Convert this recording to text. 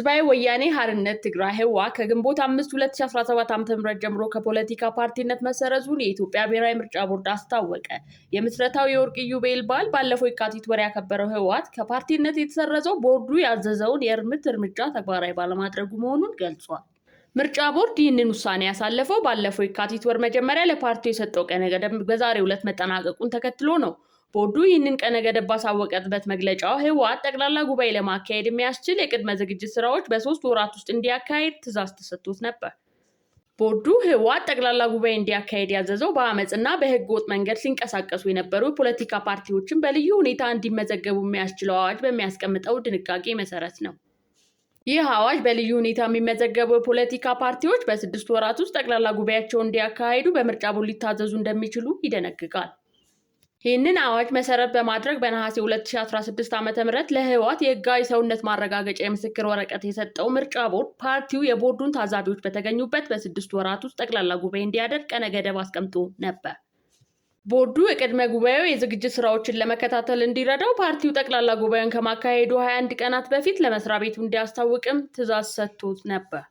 ህዝባዊ ወያኔ ሓርነት ትግራይ (ህወሓት) ከግንቦት 5 2017 ዓ.ም ጀምሮ ከፖለቲካ ፓርቲነት መሰረዙን የኢትዮጵያ ብሔራዊ ምርጫ ቦርድ አስታወቀ። የምስረታው የወርቅ ኢዮቤልዩ በዓል ባለፈው የካቲት ወር ያከበረው ህወሓት ከፓርቲነት የተሰረዘው ቦርዱ ያዘዘውን የእርምት እርምጃ ተግባራዊ ባለማድረጉ መሆኑን ገልጿል። ምርጫ ቦርድ ይህንን ውሳኔ ያሳለፈው ባለፈው የካቲት ወር መጀመሪያ ለፓርቲው የሰጠው ቀነ ገደብ በዛሬው ዕለት መጠናቀቁን ተከትሎ ነው። ቦርዱ ይህንን ቀነ ገደብ ባሳወቀበት መግለጫው ህወሓት ጠቅላላ ጉባኤ ለማካሄድ የሚያስችል የቅድመ ዝግጅት ስራዎች በ3 ወራት ውስጥ እንዲያካሄድ ትዕዛዝ ተሰጥቶት ነበር። ቦርዱ ህወሓት ጠቅላላ ጉባኤ እንዲያካሄድ ያዘዘው በአመፅና በህገ ወጥ መንገድ ሲንቀሳቀሱ የነበሩ የፖለቲካ ፓርቲዎችን በልዩ ሁኔታ እንዲመዘገቡ የሚያስችለው አዋጅ በሚያስቀምጠው ድንጋጌ መሰረት ነው። ይህ አዋጅ በልዩ ሁኔታ የሚመዘገቡ የፖለቲካ ፓርቲዎች በ6 ወራት ውስጥ ጠቅላላ ጉባኤያቸውን እንዲያካሂዱ በምርጫ ቦርድ ሊታዘዙ እንደሚችሉ ይደነግጋል። ይህንን አዋጅ መሰረት በማድረግ በነሐሴ 2016 ዓ.ም ለህወሓት የህጋዊ ሰውነት ማረጋገጫ የምስክር ወረቀት የሰጠው ምርጫ ቦርድ ፓርቲው የቦርዱን ታዛቢዎች በተገኙበት በ6 ወራት ውስጥ ጠቅላላ ጉባኤ እንዲያደርግ ቀነ ገደብ አስቀምጦ ነበር። ቦርዱ የቅድመ ጉባኤው የዝግጅት ስራዎችን ለመከታተል እንዲረዳው ፓርቲው ጠቅላላ ጉባኤውን ከማካሄዱ 21 ቀናት በፊት ለመስሪያ ቤቱ እንዲያስታውቅም ትዕዛዝ ሰጥቶት ነበር።